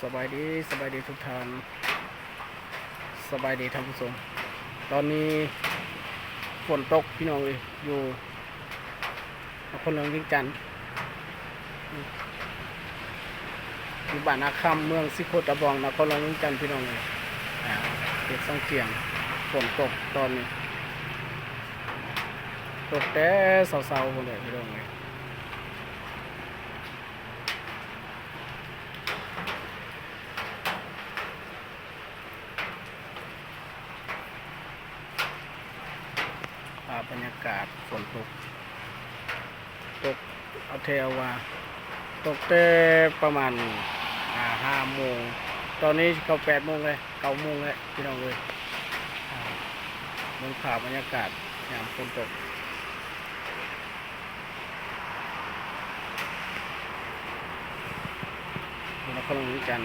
ສະບາຍດີ, ສະບາຍດີທຸກທ່ານ, ສະບາຍດີທ່ານຜູ້ຊົມ. ຕອນນີ້ຝົນຕົກພີ່ນ້ອງເອີຍ, ຢູ່ນະຄອນຫຼວງວຽງຈັນ, ຢູ່ບ້ານນາຄຳ ເມືອງສີໂຄດຕະບອງ ນະຄອນຫຼວງວຽງຈັນ ພີ່ນ້ອງເອີຍ. ອ່າ ເຂດຊອງຈຽງ, ຝົນຕົກຕອນນີ້, ຕົກແຕ່ເຊົ້າໆ ພຸ້ນແຫຼະ ພີ່ນ້ອງເອີຍ. ພາບບັນຍາກາດຝົນຕົກ, ຕົກເອົາແທ້ເອົາວ່າ, ຕົກແຕ່ປະມານ ອ່າ ຫ້າໂມງ, ຕອນນີ້ເຂົ້າແປດໂມງແລ້ວ, ເກົ້າໂມງແລ້ວ ພີ່ນ້ອງເອີຍ. ອ່າ ເບິ່ງພາບບັນຍາກາດຍາມຝົນຕົກ ຢູ່ນະຄອນຫຼວງວຽງຈັນ.